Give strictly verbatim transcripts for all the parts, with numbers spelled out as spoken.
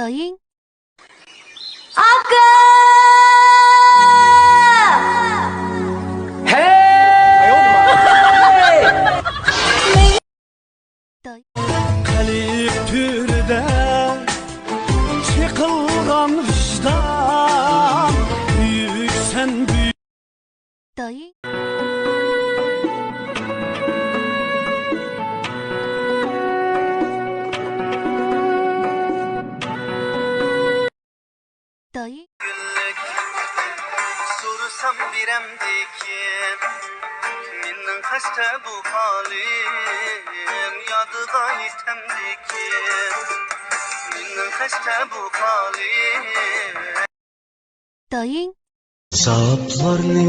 دايىڭ. ئاكا! ھەي! داي- قەلب تۈرىدە چېقىلغان ۋىجدان، بۈيۈكسەن، بۈيۈك. دايىڭ. دايىڭ. گۈللۈك سورىسام بېرەمدىكىن، مېنىڭ خەستە بۇ ھالىم، يادىغا يېتەمدىكىن، مېنىڭ خەستە بۇ ھالىم. دايىڭ. ئازابلارنى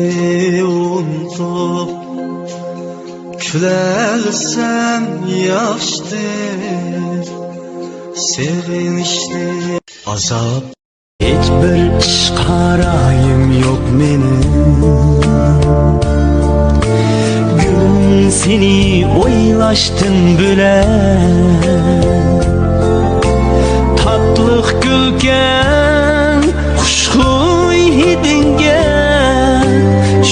ئۇنتۇپ، كۈلەلىسەم ياخشىدىر. سېغىنىشنى ئازاب. ھېچبىر ئىشقا رايىم يوق مېنىڭ. گۈلۈم، سېنى ئويلاشتىن بۆلەك، تاتلىق كۈلكەڭ، خۇشخۇي ھىدىڭگە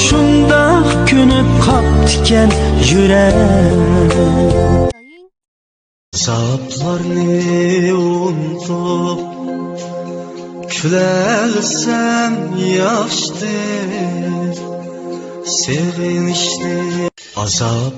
شۇنداق كۆنۈپ قاپتىكەن يۈرەك. ئازابلارنى ئۇنتۇپ، كۈلەلىسەم ياخشىدىر. سېغىنىشنى ئازاب